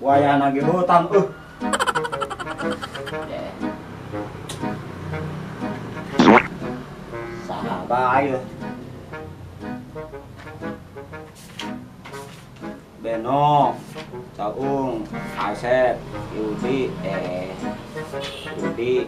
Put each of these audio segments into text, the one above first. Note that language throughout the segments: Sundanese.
Wayah nagih hutang Saha bae euy. Beno, Caung, Asep, Yudi, Yudi.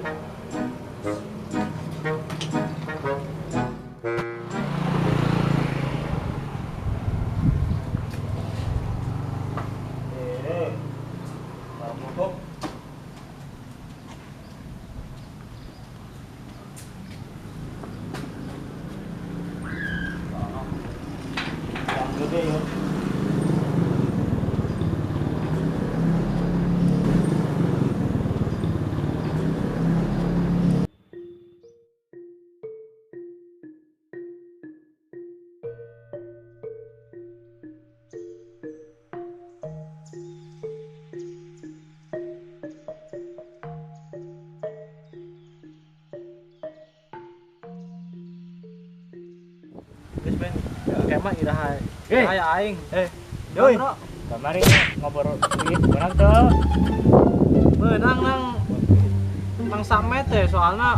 Geus ben, kemah iraha. Aya aing. Doi. Kamari ngobrol duit menang teu? Menang nang nang samet teh soalna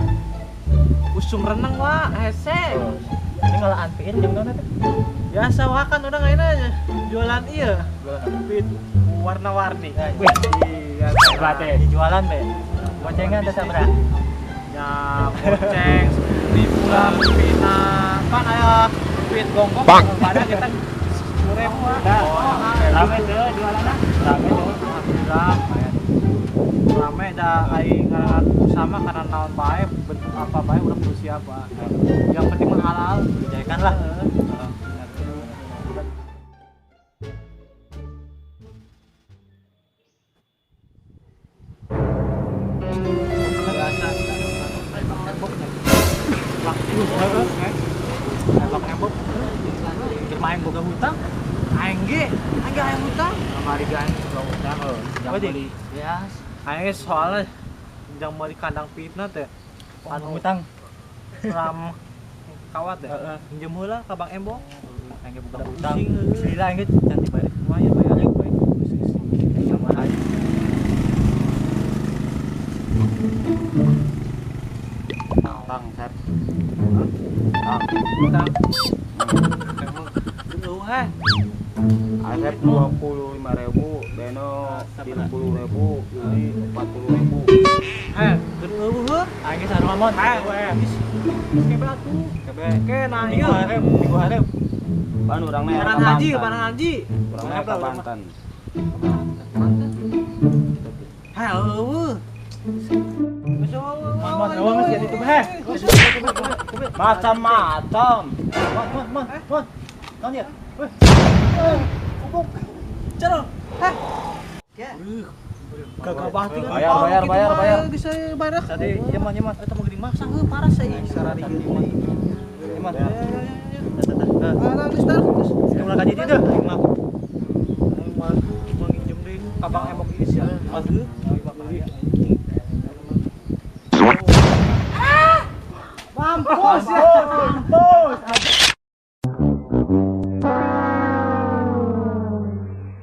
usum renang wa hese. Ini ngalaan piin jeung naon teh? Biasa wa kan urang ayeuna jualan ieu. Jualan warna-warni. Wih, hebat teh. Dijualan be. Bocengan teh sabaraha? Ya, boceng 10.000 lah, pina kan aya duit gonggong pada kita 10.000 lah. Rame teu jualanna? Rame teu. Alhamdulillah rame da aing ngaran sama karena naon bae bentuk apa bae urang kudu siap Pak. Yang penting mah halal, dijayakan lah. Main boga hutang, aing ge, aing aya hutang. Kamari ge aing boga hutang heuh. Jang meuli. Ya, aing soalnya jang meuli kandang pitna teh. Anu hutang ram kawat teh. Minjem heula ka Bang Embong. Aing ge boga hutang. Lila aing ge can dibayar. Lumayan bayar aing bae. Sama aja. Tang, Sep. Tang. Hutang. Asep 25.000, Beno 30.000, Yudi 40.000. Keur eueuh heuh. Aing ge sarua mon. Geus kebe atuh. Kebe. Ke nah ieu. Minggu hareup. Pan urang mah Lebaran haji, lebaran haji. Urang mah ka Banten. Banten. Heh, eueuh. Geus Mon, eueuh geus jadi tuh heh. Macam-macam. Mon, mon, mon. Naon ieu? Weh. Bubuk. Cero. Heh. Gagah banget kan. Bayar, bayar, bayar. Geus bayar. Tadi ieu mah ieu mah eta mah geuning maksa heuh parah sih. Sarari ieu mah. Ieu mah. Ah, geus tar. Geus. Ulah ka dieu teh. Aing mah. Aing mah mau nginjem deui ka Bang Emok ieu sia. Aduh. Mampus ya. Mampus.